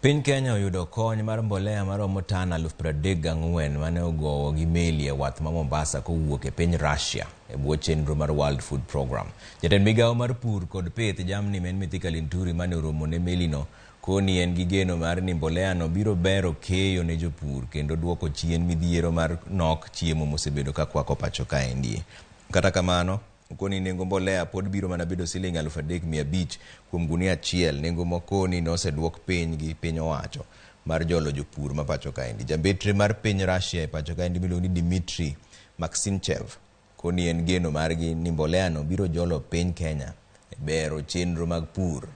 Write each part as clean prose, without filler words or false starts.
Piny Kenya oyudo kony mar mbolea maromo tan 34,000 mane ogowo gi meli e wath ma Mombasa kowuok e piny Russia e bwo chenro mar World Food Programme. Jatend migawo mar pur kod pith jamni ma en Mithika Linturi mane oromo ne melino koni en gi geno mar ni mbolea no biro bero keyo ne jopur kendo duoko chien midhiero mar nok chiemo mosebedo ka kwako pacho kaendi. Kata kamano, okoni nengo mbolea pod biro mana bedo siling 3,500 kuom gunia achiel, nengo mokoni noseduok piny gi piny owacho mar jolo jopur ma pacho kaendi. Jambetre mar piny Russia e pacho kaendi miluongo ni Dmitry Maksimchev koni en geno margi ni mbolea no biro jolo piny Kenya e bero chenro mag pur.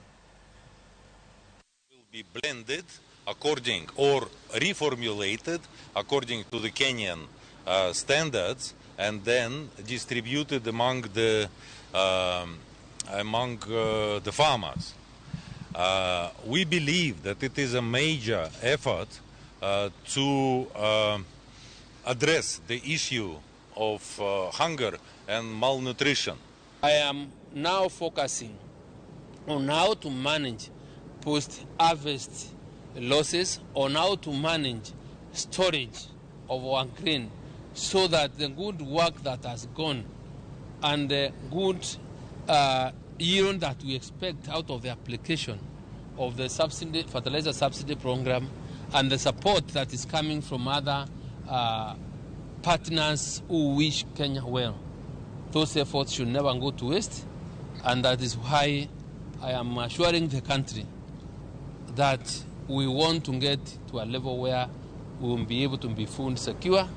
Will be blended according or reformulated according to the Kenyan standards and then distributed among the farmers. We believe that it is a major effort to address the issue of hunger and malnutrition. I am now focusing on how to manage post-harvest losses, on how to manage storage of our grain so that the good work that has gone and the good yield that we expect out of the application of the subsidy, fertilizer subsidy program and the support that is coming from other partners who wish Kenya well. Those efforts should never go to waste, and that is why I am assuring the country that we want to get to a level where we will be able to be food secure.